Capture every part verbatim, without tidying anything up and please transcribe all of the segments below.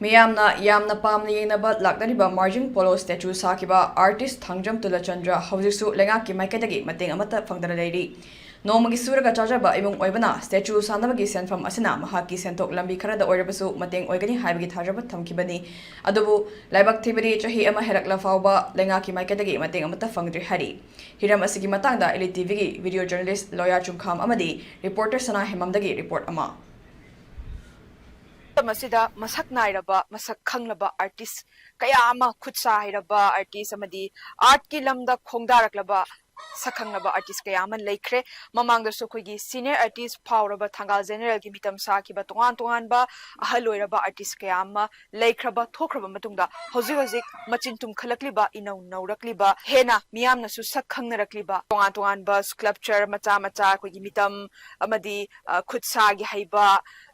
ꯃꯤꯌꯥꯝꯅ ꯌꯥꯝꯅ ꯄꯥꯝꯅ ꯌꯦꯡꯅꯕ ꯂꯥꯛꯅꯔꯤꯕ ꯃꯥꯔꯖꯤꯡ ꯄꯣꯂꯣ ꯁ꯭ꯇꯦꯆꯨ ꯁꯥꯈꯤꯕ ꯑꯥꯔꯇꯤꯁ ꯊꯥꯡꯖꯝ ꯇꯨꯂꯆꯟꯗ꯭ꯔ ꯍꯧꯖꯤꯛꯁꯨ ꯂꯩꯉꯥꯛꯀꯤ ꯃꯥꯏꯀꯩꯗꯒꯤ ꯃꯇꯦꯡ ꯑꯃꯠꯇ ꯐꯪꯗꯅ ꯂꯩꯔꯤ꯫ ꯅꯣꯡꯃꯒꯤ ꯁꯨꯔꯒ ꯆꯥꯖꯕ ꯏꯃꯨꯡ ꯑꯣꯏꯕꯅ ꯁ꯭ꯇꯦꯆꯨ ꯁꯥꯅꯕꯒꯤ ꯁꯦꯟꯐꯝ ꯑꯁꯤꯅ ꯃꯍꯥꯛꯀꯤ ꯁꯦꯟꯊꯣꯛ ꯂꯝꯕꯤ ꯈꯔꯗ ꯑꯣꯏꯔꯕꯁꯨ ꯃꯇꯦꯡ ꯑꯣꯏꯒꯅꯤ ꯍꯥꯏꯕꯒꯤ ꯊꯥꯖꯕ ꯊꯝꯈꯤꯕꯅꯤ꯫ ꯑꯗꯨꯕꯨ ꯂꯥꯏꯕꯛ ꯊꯤꯕꯗꯤ ꯆꯍꯤ ꯑꯃ ꯍꯦꯜꯂꯛꯂ ꯐꯥꯎꯕ ꯂꯩꯉꯥꯛꯀꯤ ꯃꯥꯏꯀꯩꯗꯒꯤ ꯃꯇꯦꯡ ꯑꯃꯠꯇ ꯐꯪꯗ꯭ꯔꯤ ꯍꯥꯏꯔꯤ꯫ ꯍꯤꯔꯝ ꯑꯁꯤꯒꯤ ꯃꯇꯥꯡꯗ ꯏꯂꯤ ꯇꯤꯚꯤꯒꯤ ꯚꯤꯗꯤꯑꯣ ꯖꯔꯅꯦꯂꯤꯁ ꯂꯣꯌꯥ ꯆꯨꯡꯈꯥꯝ ꯑꯃꯗꯤ ꯔꯤꯄꯣꯔꯇꯔ ꯁꯅꯥ ꯍꯦꯃꯝꯗꯒꯤ ꯔꯤꯄꯣꯔꯠ ꯑꯃ꯫ ꯃꯇꯝ ꯑꯁꯤꯗ ꯃꯁꯛ ꯅꯥꯏꯔꯕ, ꯃꯁꯛ ꯈꯪꯂꯕ ꯑꯥꯔꯇꯤꯁ ꯀꯌꯥ ꯑꯃ, ꯈꯨꯠ ꯁꯥ ꯍꯩꯔꯕ ꯑꯥꯔꯇꯤꯁ ꯑꯃꯗꯤ ꯑꯥꯔꯠꯀꯤ ꯂꯝꯗ ꯈꯣꯡꯗꯥꯔꯛꯂꯕ ꯁꯛꯈꯪꯂꯕ ꯑꯥꯔꯇꯤꯁ ꯀꯌꯥ ꯑꯃ ꯂꯩꯈ꯭ꯔꯦ꯫ ꯃꯃꯥꯡꯗꯁꯨ ꯑꯩꯈꯣꯏꯒꯤ ꯁꯤꯅꯤꯌꯔ ꯑꯥꯔꯇꯤꯁ ꯐꯥꯎꯔꯕ ꯊꯪꯒꯥꯜ ꯖꯦꯅꯦꯔꯦꯜꯒꯤ ꯃꯤꯇꯝ ꯁꯥꯈꯤꯕ ꯇꯣꯉꯥꯟ ꯇꯣꯉꯥꯟꯕ ꯑꯍꯜ ꯑꯣꯏꯔꯕ ꯑꯥꯔꯇꯤꯁ ꯀꯌꯥ ꯑꯃ ꯂꯩꯈ꯭ꯔꯕ, ꯊꯣꯛꯈ꯭ꯔꯕ ꯃꯇꯨꯡꯗ ꯍꯧꯖꯤꯛ ꯍꯧꯖꯤꯛ ꯃꯆꯤꯟ ꯇꯨꯝꯈꯠꯂꯛꯂꯤꯕ, ꯏꯅꯧ ꯅꯧꯔꯛꯂꯤꯕ, ꯍꯦꯟꯅ ꯃꯤꯌꯥꯝꯅꯁꯨ ꯁꯛ ꯈꯪꯅꯔꯛꯂꯤꯕ ꯇꯣꯉꯥꯟ ꯇꯣꯉꯥꯟꯕ ꯁ꯭ꯀꯜꯞꯆꯔ ꯃꯆꯥ ꯃꯆꯥ, ꯑꯩꯈꯣꯏꯒꯤ ꯃꯤꯇꯝ ꯑꯃꯗꯤ, ꯑ, ꯈꯨꯠ ꯁꯥꯒꯤ ꯍꯩꯕ,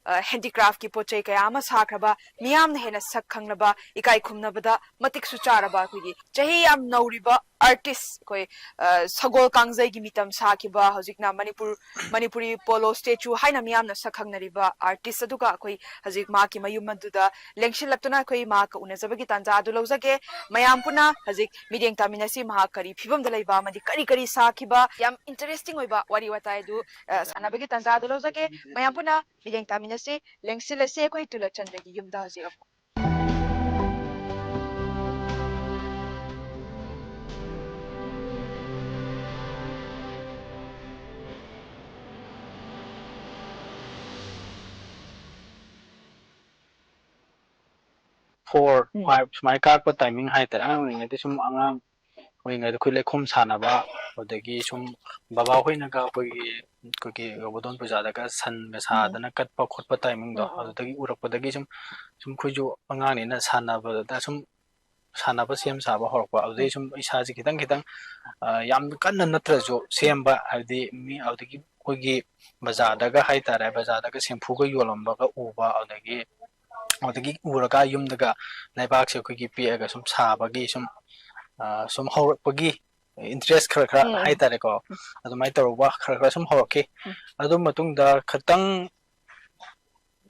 ꯑ, ꯍꯦꯟꯗꯤꯀ꯭ꯔꯥꯐꯀꯤ ꯄꯣꯠ ꯆꯩ ꯀꯌꯥ ꯑꯃ ꯁꯥꯈ꯭ꯔꯕ, ꯃꯤꯌꯥꯝꯅ ꯍꯦꯟꯅ ꯁꯛ ꯈꯪꯅꯕ, ꯏꯀꯥꯏ ꯈꯨꯝꯅꯕꯗ ꯃꯇꯤꯛꯁꯨ ꯆꯥꯔꯕ, ꯑꯩꯈꯣꯏꯒꯤ ꯆꯍꯤ ꯌꯥꯝ ꯅꯧꯔꯤꯕ ꯑꯥꯔꯇꯤꯁ, ꯑꯩꯈꯣꯏ, ꯑ, ꯁꯒꯣꯜ ꯀꯥꯡꯖꯩꯒꯤ ꯃꯤꯇꯝ ꯁꯥꯈꯤꯕ, ꯍꯧꯖꯤꯛꯅ ꯃꯅꯤꯄꯨꯔ, ꯃꯅꯤꯄꯨꯔꯤ ꯄꯣꯂꯣ ꯁ꯭ꯇꯦꯆꯨ ꯍꯥꯏꯅ ꯃꯤꯌꯥꯝꯅ ꯁꯛ ꯈꯪꯅꯔꯤꯕ ꯑꯥꯔꯇꯤꯁ ꯑꯗꯨꯒ ꯑꯩꯈꯣꯏ ꯍꯧꯖꯤꯛ ꯃꯍꯥꯛꯀꯤ ꯃꯌꯨꯝ ꯑꯗꯨꯗ ꯂꯦꯡꯁꯤꯜꯂꯛꯇꯨꯅ ꯑꯩꯈꯣꯏ ꯃꯍꯥꯛꯀ ꯎꯅꯖꯕꯒꯤ ꯇꯥꯟꯖꯥ ꯑꯗꯨ ꯂꯧꯖꯒꯦ꯫ ꯃꯌꯥꯝ ꯄꯨꯟꯅ ꯍꯧꯖꯤꯛ ꯃꯤꯠꯌꯦꯡ ꯇꯥꯃꯤꯟꯅꯁꯤ, ꯃꯍꯥꯛ ꯀꯔꯤ ꯐꯤꯕꯝꯗ ꯂꯩꯕ ꯑꯃꯗꯤ ꯀꯔꯤ ꯀꯔꯤ ꯁꯥꯈꯤꯕ, ꯌꯥꯝ ꯏꯟꯇꯔꯦꯁꯇꯤꯡ ꯑꯣꯏꯕ ꯋꯥꯔꯤ ꯋꯥꯇꯥꯏ ꯑꯗꯨ, ꯑ, ꯁꯥꯟꯅꯕꯒꯤ ꯇꯥꯟꯖꯥ ꯑꯗꯨ ꯂꯧꯖꯒꯦ꯫ ꯃꯌꯥꯝ ꯄꯨꯟꯅ ꯃꯤꯠꯌꯦꯡ ꯇꯥꯃꯤꯟꯅꯁꯤ, ꯂꯦꯡꯁꯤꯜꯂꯁꯤ ꯑꯩꯈꯣꯏ ꯇꯨꯂꯆꯟꯗ꯭ꯔꯒꯤ ꯌꯨꯝꯗ ꯍꯧꯖꯤꯛ ꯑꯃꯨꯛ꯫ Four, ꯎꯝ꯫ Five ꯁꯨꯃꯥꯏꯅ ꯀꯥꯔꯛꯄ ꯇꯥꯏꯃꯤꯡ ꯍꯥꯏꯇꯥꯔꯦ꯫ ꯑꯉꯥꯡ ꯑꯣꯏꯔꯤꯉꯩꯗ ꯁꯨꯝ, ꯑꯉꯥꯡ ꯑꯣꯏꯔꯤꯉꯩꯗ ꯑꯩꯈꯣꯏ ꯂꯩꯈꯣꯝ ꯁꯥꯟꯅꯕ, ꯑꯗꯒꯤ ꯁꯨꯝ ꯕꯕꯥ ꯍꯣꯏꯅꯒ ꯑꯩꯈꯣꯏꯒꯤ, ꯑꯩꯈꯣꯏꯒꯤ ꯒꯣꯕꯔꯙꯟ ꯄꯨꯖꯥꯗꯒ ꯁꯟꯒ ꯎꯝ꯫ ꯁꯥꯗꯅ ꯀꯠꯄ ꯈꯣꯠꯄ ꯇꯥꯏꯃꯤꯡꯗꯣ, ꯑꯣ, ꯑꯣ꯫ ꯑꯗꯨꯗꯒꯤ ꯎꯔꯛꯄꯗꯒꯤ ꯁꯨꯝ, ꯁꯨꯝ ꯑꯩꯈꯣꯏꯁꯨ ꯑꯉꯥꯡꯅꯤꯅ ꯁꯥꯟꯅꯕꯗ ꯁꯨꯝ ꯁꯥꯟꯅꯕ, ꯁꯦꯝ ꯁꯥꯕ ꯍꯧꯔꯛꯄ꯫ ꯑꯗꯨꯗꯩ ꯎꯝ꯫ ꯁꯨꯝ ꯏꯁꯥꯁꯦ ꯈꯤꯇꯪ ꯈꯤꯇꯪ, ꯑ, ꯌꯥꯝ ꯀꯟꯅ ꯅꯠꯇ꯭ꯔꯁꯨ ꯁꯦꯝꯕ, ꯍꯥꯏꯕꯗꯤ ꯃꯤ ꯑꯗꯨꯗꯒꯤ ꯑꯩꯈꯣꯏꯒꯤ ꯕꯖꯥꯔꯗꯒ ꯍꯥꯏꯇꯥꯔꯦ, ꯕꯖꯥꯔꯗꯒ ꯁꯦꯝꯐꯨꯒ ꯌꯣꯜꯂꯝꯕꯒ ꯎꯕ, ꯑꯗꯒꯤ, ꯑꯗꯒꯤ ꯎꯔꯒ ꯌꯨꯝꯗꯒ ꯂꯩꯕꯥꯛꯁꯦ ꯑꯩꯈꯣꯏꯒꯤ ꯄꯦꯛꯑꯒ ꯁꯨꯝ ꯁꯥꯕꯒꯤ ꯁꯨꯝ, ꯑ, ꯁꯨꯝ ꯍꯧꯔꯛꯄꯒꯤ ꯏꯟꯇꯔꯦꯁ ꯈꯔ ꯈꯔ ꯎꯝ, ꯎꯝ꯫ ꯍꯥꯏꯇꯥꯔꯦꯀꯣ, ꯎꯝ꯫ ꯑꯗꯨꯃꯥꯏꯅ ꯇꯧꯔꯒ ꯈꯔ ꯈꯔ ꯁꯨꯝ ꯍꯧꯔꯛꯈꯤ꯫ ꯎꯝ꯫ ꯑꯗꯨ ꯃꯇꯨꯡꯗ ꯈꯤꯇꯪ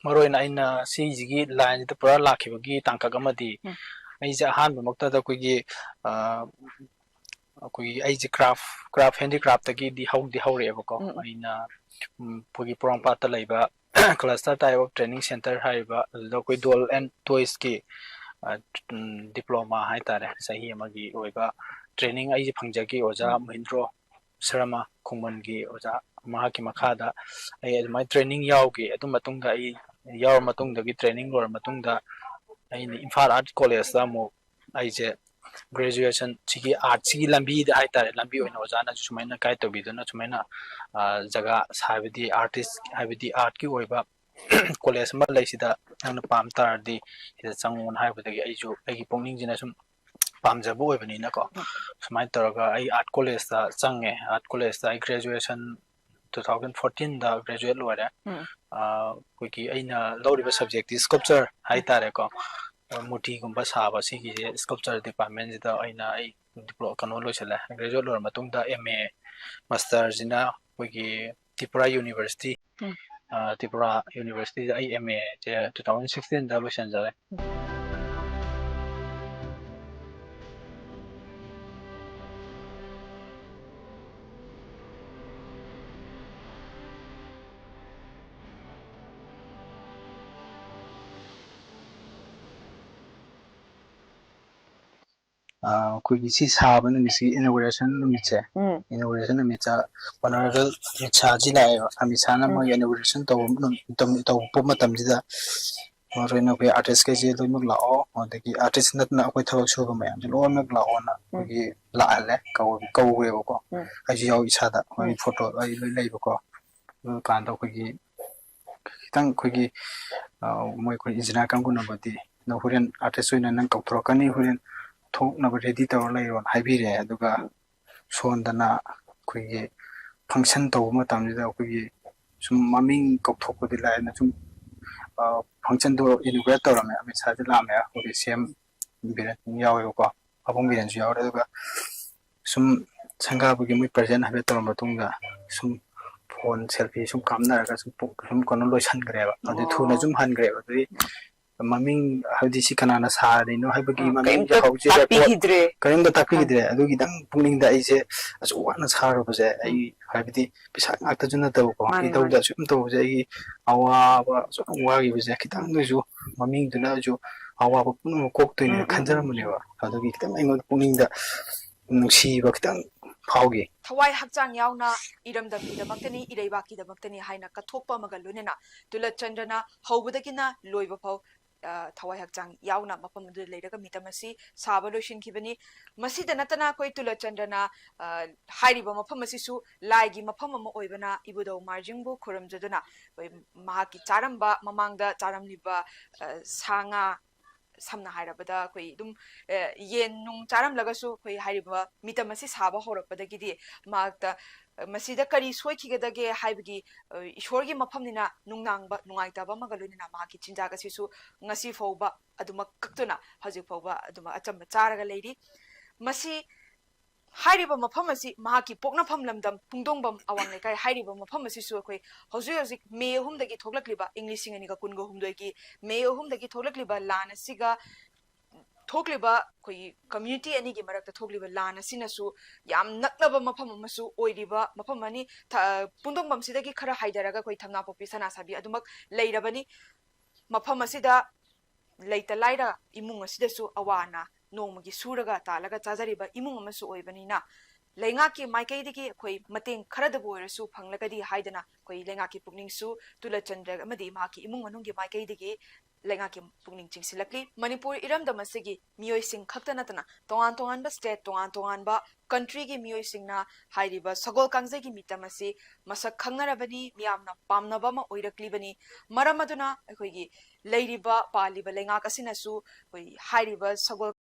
ꯃꯔꯨ ꯑꯣꯏꯅ ꯑꯩꯅ ꯁꯤꯁꯤꯒꯤ ꯂꯥꯏꯟꯁꯤꯗ ꯄꯨꯔꯥ ꯂꯥꯛꯈꯤꯕꯒꯤ ꯇꯥꯡꯀꯛ ꯑꯃꯗꯤ, ꯎꯝ꯫ ꯑꯩꯁꯦ ꯑꯍꯥꯟꯕꯃꯛꯇꯗ ꯑꯩꯈꯣꯏꯒꯤ, ꯑ, ꯑꯩꯈꯣꯏꯒꯤ, ꯑꯩꯁꯦ ꯀ꯭ꯔꯥꯐ, ꯀ꯭ꯔꯥꯐ ꯍꯦꯟꯗꯤꯀ꯭ꯔꯥꯐꯇꯒꯤꯗꯤ ꯍꯧꯗꯤ ꯍꯧꯔꯛꯑꯦꯕꯀꯣ꯫ ꯎꯝ, ꯎꯝ꯫ ꯑꯩꯅ, ꯎꯝ, ꯑꯩꯈꯣꯏꯒꯤ ꯄꯣꯔꯣꯝꯄꯥꯠꯇ ꯂꯩꯕ Cluster Type of Training Center ꯍꯥꯏꯔꯤꯕ ꯑꯗꯨꯗ ꯑꯩꯈꯣꯏ Doll and Toysꯀꯤ, ꯑ, ꯎꯝ, diploma ꯍꯥꯏꯇꯥꯔꯦ, ꯆꯍꯤ ꯑꯃꯒꯤ ꯑꯣꯏꯕ training ꯑꯩꯁꯦ ꯐꯪꯖꯈꯤ꯫ ꯑꯣꯖꯥ ꯎꯝ꯫ ꯃꯍꯤꯟꯗ꯭ꯔꯣ ꯁꯔꯃ ꯈꯨꯡꯃꯟꯒꯤ ꯑꯣꯖꯥ, ꯃꯍꯥꯛꯀꯤ ꯃꯈꯥꯗ ꯑꯩ ꯑꯗꯨꯃꯥꯏꯅ training ꯌꯥꯎꯈꯤ꯫ ꯑꯗꯨ ꯃꯇꯨꯡꯗ ꯑꯩ ꯌꯥꯎꯔ ꯃꯇꯨꯡꯗꯒꯤ, training ꯂꯣꯏꯔ ꯃꯇꯨꯡꯗ ꯑꯩꯅ ꯏꯝꯐꯥꯜ Art Collegeꯇ ꯑꯃꯨꯛ ꯑꯩꯁꯦ graduation ꯁꯤꯒꯤ artꯁꯤꯒꯤ ꯂꯝꯕꯤꯗ ꯍꯥꯏꯇꯥꯔꯦ, ꯂꯝꯕꯤ ꯑꯣꯏꯅ ꯑꯣꯖꯥꯅꯁꯨ ꯁꯨꯃꯥꯏꯅ guide ꯇꯧꯕꯤꯗꯨꯅ ꯁꯨꯃꯥꯏꯅ, ꯑ, ꯖꯒꯥ ꯍꯥꯏꯕꯗꯤ artist ꯍꯥꯏꯕꯗꯤ artꯀꯤ ꯑꯣꯏꯕ college ꯑꯃ ꯂꯩꯁꯤꯗ ꯅꯪꯅ ꯄꯥꯝ ꯇꯥꯔꯗꯤ ꯁꯤꯗ ꯆꯪꯉꯣꯅ ꯍꯥꯏꯕꯗꯒꯤ ꯑꯩꯁꯨ ꯑꯩꯒꯤ ꯄꯨꯛꯅꯤꯡꯁꯤꯅ ꯁꯨꯝ ꯄꯥꯝꯖꯕ ꯑꯣꯏꯕꯅꯤꯅꯀꯣ꯫ ꯎꯝ꯫ ꯁꯨꯃꯥꯏꯅ ꯇꯧꯔꯒ ꯑꯩ Art Collegeꯇ ꯆꯪꯉꯦ꯫ Art Collegeꯇ ꯑꯩ graduation two thousand fourteenꯗ graduate ꯂꯣꯏꯔꯦ꯫ ꯎꯝ꯫ ꯑ, ꯑꯩꯈꯣꯏꯒꯤ ꯑꯩꯅ ꯂꯧꯔꯤꯕ subjectꯇꯤ sculpture ꯍꯥꯏꯇꯥꯔꯦꯀꯣ꯫ ꯃꯨꯔꯇꯤꯒꯨꯝꯕ ꯁꯥꯕ ꯁꯤꯒꯤꯁꯦ sculpture departmentꯁꯤꯗ ꯑꯩꯅ ꯑꯩ diplo-, ꯀꯩꯅꯣ ꯂꯣꯏꯁꯤꯜꯂꯦ꯫ Graduate ꯂꯣꯏꯔ ꯃꯇꯨꯡꯗ M A, masterꯁꯤꯅ ꯑꯩꯈꯣꯏꯒꯤ ꯇ꯭ꯔꯤꯄꯨꯔꯥ University, ꯎꯝ꯫ ꯑ, ꯇ꯭ꯔꯤꯄꯨꯔꯥ Universityꯗ ꯑꯩ M Aꯁꯦ two thousand sixteenꯗ ꯂꯣꯏꯁꯤꯟꯖꯔꯦ꯫ ꯑ, ꯑꯩꯈꯣꯏꯒꯤ ꯁꯤ ꯁꯥꯕ ꯅꯨꯃꯤꯠꯁꯤ, inauguration ꯅꯨꯃꯤꯠꯁꯦ, ꯎꯝ꯫ Inauguration ꯅꯨꯃꯤꯠꯇ Honorable ꯑꯃꯤꯠ ꯁꯥꯍꯖꯤ ꯂꯥꯛꯑꯦꯕ꯫ ꯑꯃꯤꯠ ꯁꯥꯍꯅ ꯎꯝ꯫ ꯃꯣꯏ inauguration ꯇꯧꯕ ꯃꯇꯝ-, ꯇꯧꯕ ꯃꯇꯝꯁꯤꯗ ꯃꯔꯨ ꯑꯣꯏꯅ ꯑꯩꯈꯣꯏ artistꯈꯩꯁꯦ ꯂꯣꯏꯅꯃꯛ ꯂꯥꯛꯑꯣ, ꯑꯗꯒꯤ artist ꯅꯠꯇꯅ ꯑꯩꯈꯣꯏ ꯊꯕꯛ ꯁꯨꯕ ꯃꯌꯥꯝꯁꯦ ꯂꯣꯏꯅꯃꯛ ꯂꯥꯛꯑꯣꯅ ꯎꯝ꯫ ꯑꯩꯈꯣꯏꯒꯤ ꯂꯥꯛꯍꯜꯂꯦ, ꯀꯧ-, ꯀꯧꯋꯦꯕꯀꯣ꯫ ꯎꯝ꯫ ꯑꯩꯁꯨ ꯌꯥꯎ ꯏꯁꯥꯗ, ꯑꯩꯈꯣꯏꯒꯤ ꯎꯝ꯫ Photo ꯑꯩ ꯂꯣꯏ ꯂꯩꯕꯀꯣ꯫ ꯑꯗꯨ ꯀꯥꯟꯗ ꯑꯩꯈꯣꯏꯒꯤ ꯈꯤꯇꯪ ꯑꯩꯈꯣꯏꯒꯤ, ꯑ, ꯃꯣꯏ ꯑꯩꯈꯣꯏ engineer ꯀꯥꯡꯕꯨꯅꯕꯨꯗꯤ, "ꯅꯪ ꯍꯣꯔꯦꯟ artist ꯑꯣꯏꯅ ꯅꯪ ꯀꯧꯊꯣꯔꯛꯀꯅꯤ, ꯍꯣꯔꯦꯟ ꯊꯣꯛꯅꯕ ready ꯇꯧꯔ ꯂꯩꯔꯣꯅ" ꯍꯥꯏꯕꯤꯔꯦ꯫ ꯑꯗꯨꯒ ꯎꯝ꯫ ꯁꯣꯝꯗꯅ ꯑꯩꯈꯣꯏꯒꯤ function ꯇꯧꯕ ꯃꯇꯝꯁꯤꯗ ꯑꯩꯈꯣꯏꯒꯤ ꯁꯨꯝ ꯃꯃꯤꯡ ꯀꯧꯊꯣꯛꯄꯗꯤ ꯂꯥꯏꯔꯅ ꯁꯨꯝ, ꯑ, functionꯗꯣ inaugurate ꯇꯧꯔꯝꯃꯦ꯫ ꯑꯃꯤꯠ ꯁꯥꯍꯁꯦ ꯂꯥꯛꯑꯝꯃꯦ, ꯑꯩꯈꯣꯏꯒꯤ C M ꯕꯤꯔꯦꯟ ꯌꯥꯎꯋꯦꯕꯀꯣ, ꯄꯥꯕꯨꯡ ꯕꯤꯔꯦꯟꯁꯨ ꯌꯥꯎꯔꯦ꯫ ꯑꯗꯨꯒ ꯁꯨꯝ ꯁꯪꯒꯥꯕꯒꯤ ꯃꯣꯏ present ꯍꯥꯏꯐꯦꯠ ꯇꯧꯔ ꯃꯇꯨꯡꯗ ꯁꯨꯝ ꯐꯣꯟ ꯁꯦꯜꯐꯤ ꯁꯨꯝ ꯀꯥꯞꯅꯔꯒ ꯁꯨꯝ ꯄꯨ-, ꯁꯨꯝ ꯀꯩꯅꯣ ꯂꯣꯏꯁꯟꯈ꯭ꯔꯦꯕ꯫ ꯑꯗꯨ ꯑꯣ꯫ ꯊꯨꯅ ꯁꯨꯝ ꯍꯟꯈ꯭ꯔꯦꯕ꯫ ꯑꯗꯨꯗꯤ ꯃꯃꯤꯡ, ꯍꯥꯏꯕꯗꯤ ꯁꯤ ꯀꯅꯥꯅ ꯁꯥꯔꯤꯅꯣ ꯍꯥꯏꯕꯒꯤ ꯑ, ꯃꯃꯤꯡꯁꯦ ꯀꯩꯝꯇ ꯍꯧꯖꯤꯛ ꯔꯦꯀꯣꯔꯠ ꯇꯥꯛꯄꯤꯈꯤꯗ꯭ꯔꯦ꯫ ꯀꯔꯤꯝꯇ ꯇꯥꯛꯄꯤꯈꯤꯗ꯭ꯔꯦ꯫ ꯑꯗꯨꯒꯤꯗꯪ ꯄꯨꯛꯅꯤꯡꯗ ꯑꯩꯁꯦ ꯑꯁꯨꯛ ꯋꯥꯅ ꯁꯥꯔꯨꯕꯁꯦ, ꯑꯩ, ꯎꯝ꯫ ꯍꯥꯏꯕꯗꯤ ꯄꯩꯁꯥ ꯉꯥꯛꯇꯁꯨ ꯅꯠꯇꯕꯀꯣ, ꯃꯥꯅꯤ, ꯏꯇꯧꯗ ꯃꯥꯅꯤ꯫ ꯑꯁꯨꯛ ꯌꯥꯝ ꯇꯧꯕꯁꯦ, ꯑꯩꯒꯤ ꯑꯋꯥꯕ ꯑꯁꯨꯛ ꯌꯥꯝ ꯋꯥꯈꯤꯕꯁꯦ ꯈꯤꯇꯪꯗ ꯑꯣꯏꯁꯨ, ꯃꯃꯤꯡꯗꯨꯅ ꯑꯣꯏꯁꯨ ꯑꯋꯥꯕ ꯄꯨꯝꯅꯃꯛ ꯀꯣꯛꯇꯣꯏꯅꯦꯅ ꯎꯝ, ꯎꯝ, ꯎꯝ, ꯈꯟꯖꯔꯝꯕꯅꯦꯕ꯫ ꯎꯝ꯫ ꯑꯗꯨꯒꯤ ꯈꯤꯇꯪ ꯑꯩꯉꯣꯟꯗ ꯄꯨꯛꯅꯤꯡꯗ ꯅꯨꯡꯁꯤꯕ ꯈꯤꯇꯪ ꯐꯥꯎꯈꯤ꯫ ꯊꯋꯥꯏ ꯍꯛꯆꯥꯡ ꯌꯥꯎꯅ ꯏꯔꯝꯗꯝꯒꯤꯗꯃꯛꯇꯅꯤ, ꯏꯔꯩꯕꯥꯛꯀꯤꯗꯃꯛꯇꯅꯤ ꯍꯥꯏꯅ ꯀꯠꯊꯣꯛꯄ ꯑꯃꯒ ꯂꯣꯏꯅꯅ ꯇꯨꯂꯠꯆꯟꯗ꯭ꯔꯅ ꯍꯧꯕꯗꯒꯤꯅ ꯂꯣꯏꯕ ꯐꯥꯎ, ꯑ, ꯊꯋꯥꯏ ꯍꯛꯆꯥꯡ ꯌꯥꯎꯅ ꯃꯐꯝ ꯑꯗꯨꯗ ꯂꯩꯔꯒ ꯃꯤꯇꯝ ꯑꯁꯤ ꯁꯥꯕ ꯂꯣꯏꯁꯤꯟꯈꯤꯕꯅꯤ꯫ ꯃꯁꯤꯗ ꯅꯠꯇꯅ ꯑꯩꯈꯣꯏ ꯇꯨꯂꯠꯆꯟꯗ꯭ꯔꯅ, ꯑ, ꯍꯥꯏꯔꯤꯕ ꯃꯐꯝ ꯑꯁꯤꯁꯨ ꯂꯥꯏꯒꯤ ꯃꯐꯝ ꯑꯃ ꯑꯣꯏꯕꯅ ꯏꯕꯨꯙꯧ ꯃꯥꯔꯖꯤꯡꯕꯨ ꯈꯨꯔꯨꯝꯖꯗꯨꯅ ꯑꯩꯈꯣꯏ ꯃꯍꯥꯛꯀꯤ ꯆꯥꯔꯝꯕ, ꯃꯃꯥꯡꯗ ꯆꯥꯔꯝꯂꯤꯕ, ꯑ, ꯁꯥ ꯉꯥ, ꯁꯝꯅ ꯍꯥꯏꯔꯕꯗ ꯑꯩꯈꯣꯏ ꯑꯗꯨꯝ, ꯑ, ꯌꯦꯟ ꯅꯨꯡ ꯆꯥꯔꯝꯂꯒꯁꯨ ꯑꯩꯈꯣꯏ ꯍꯥꯏꯔꯤꯕ ꯃꯤꯇꯝ ꯑꯁꯤ ꯁꯥꯕ ꯍꯧꯔꯛꯄꯗꯒꯤꯗꯤ ꯃꯍꯥꯛꯇ, ꯑ, ꯃꯁꯤꯗ ꯀꯔꯤ ꯁꯣꯏꯈꯤꯒꯗꯒꯦ ꯍꯥꯏꯕꯒꯤ, ꯑ, ꯏꯁꯣꯔꯒꯤ ꯃꯐꯝꯅꯤꯅ ꯅꯨꯡꯅꯥꯡꯕ, ꯅꯨꯡꯉꯥꯏꯇꯕ ꯑꯃꯒ ꯂꯣꯏꯅꯅ ꯃꯍꯥꯛꯀꯤ ꯆꯤꯟꯖꯥꯛ ꯑꯁꯤꯁꯨ ꯉꯁꯤ ꯐꯥꯎꯕ ꯑꯗꯨꯃꯛ ꯀꯛꯇꯨꯅ ꯍꯧꯖꯤꯛ ꯐꯥꯎꯕ ꯑꯗꯨꯃꯛ ꯑꯆꯝꯕ ꯆꯥꯔꯒ ꯂꯩꯔꯤ꯫ ꯃꯁꯤ ꯍꯥꯏꯔꯤꯕ ꯃꯐꯝ ꯑꯁꯤ ꯃꯍꯥꯛꯀꯤ ꯄꯣꯛꯅꯐꯝ ꯂꯝꯗꯝ ꯄꯨꯡꯗꯣꯡꯕꯝ ꯑꯋꯥꯡ ꯂꯩꯀꯥꯏ ꯍꯥꯏꯔꯤꯕ ꯃꯐꯝ ꯑꯁꯤꯁꯨ ꯑꯩꯈꯣꯏ ꯍꯧꯖꯤꯛ ꯍꯧꯖꯤꯛ ꯃꯦ ꯑꯍꯨꯝꯗꯒꯤ ꯊꯣꯛꯂꯛꯂꯤꯕ, ꯏꯪ ꯂꯤꯁꯤꯡ ꯑꯅꯤꯒ ꯀꯨꯟꯒ ꯍꯨꯝꯗꯣꯏꯒꯤ ꯃꯦ ꯑꯍꯨꯝꯗꯒꯤ ꯊꯣꯛꯂꯛꯂꯤꯕ ꯂꯥꯟ ꯑꯁꯤꯒ ꯊꯣꯛꯂꯤꯕ ꯑꯩꯈꯣꯏꯒꯤ community ꯑꯅꯤꯒꯤ ꯃꯔꯛꯇ ꯊꯣꯛꯂꯤꯕ ꯂꯥꯟ ꯑꯁꯤꯅꯁꯨ ꯌꯥꯝ ꯅꯛꯅꯕ ꯃꯐꯝ ꯑꯃꯁꯨ ꯑꯣꯏꯔꯤꯕ ꯃꯐꯝ ꯑꯃꯅꯤ꯫ ꯊ-, ꯄꯨꯡꯗꯣꯡꯕꯝꯁꯤꯗꯒꯤ ꯈꯔ ꯍꯥꯏꯊꯔꯒ ꯑꯩꯈꯣꯏ ꯊꯝꯅꯥꯄꯣꯛꯄꯤ ꯁꯅꯥꯁꯥꯕꯤ ꯑꯗꯨꯃꯛ ꯂꯩꯔꯕꯅꯤ꯫ ꯃꯐꯝ ꯑꯁꯤꯗ ꯂꯩꯇ ꯂꯥꯏꯔ ꯏꯃꯨꯡ ꯑꯁꯤꯗꯁꯨ ꯑꯋꯥ ꯑꯅꯥ ꯅꯣꯡꯃꯒꯤ ꯁꯨꯔꯒ ꯇꯥꯜꯂꯒ ꯆꯥꯖꯔꯤꯕ ꯏꯃꯨꯡ ꯑꯃꯁꯨ ꯑꯣꯏꯕꯅꯤꯅ, ꯂꯩꯉꯥꯛꯀꯤ ꯃꯥꯏꯀꯩꯗꯒꯤ ꯑꯩꯈꯣꯏ ꯃꯇꯦꯡ ꯈꯔꯗꯕꯨ ꯑꯣꯏꯔꯁꯨ ꯐꯪꯂꯒꯗꯤ ꯍꯥꯏꯗꯅ ꯑꯩꯈꯣꯏ ꯂꯩꯉꯥꯛꯀꯤ ꯄꯨꯛꯅꯤꯡꯁꯨ ꯇꯨꯂꯆꯟꯗ꯭ꯔ ꯑꯃꯗꯤ ꯃꯍꯥꯛꯀꯤ ꯏꯃꯨꯡ ꯃꯅꯨꯡꯒꯤ ꯃꯥꯏꯀꯩꯗꯒꯤ ꯂꯩꯉꯥꯛꯀꯤ ꯄꯨꯛꯅꯤꯡ ꯆꯤꯡꯁꯤꯜꯂꯛꯂꯤ꯫ ꯃꯅꯤꯄꯨꯔ ꯏꯔꯝꯗꯝ ꯑꯁꯤꯒꯤ ꯃꯤꯑꯣꯏꯁꯤꯡ ꯈꯛꯇ ꯅꯠꯇꯅ ꯇꯣꯉꯥꯟ ꯇꯣꯉꯥꯟꯕ state, ꯇꯣꯉꯥꯟ ꯇꯣꯉꯥꯟꯕ countryꯒꯤ ꯃꯤꯑꯣꯏꯁꯤꯡꯅ ꯍꯥꯏꯔꯤꯕ ꯁꯒꯣꯜ ꯀꯥꯡꯖꯩꯒꯤ ꯃꯤꯇꯝ ꯑꯁꯤ ꯃꯁꯛ ꯈꯪꯅꯔꯕꯅꯤ, ꯃꯤꯌꯥꯝꯅ ꯄꯥꯝꯅꯕ ꯑꯃ ꯑꯣꯏꯔꯛꯂꯤꯕꯅꯤ꯫ ꯃꯔꯝ ꯑꯗꯨꯅ ꯑꯩꯈꯣꯏꯒꯤ ꯂꯩꯔꯤꯕ, ꯄꯥꯜꯂꯤꯕ ꯂꯩꯉꯥꯛ ꯑꯁꯤꯅꯁꯨ ꯑꯩꯈꯣꯏ ꯍꯥꯏꯔꯤꯕ ꯁꯒꯣꯜ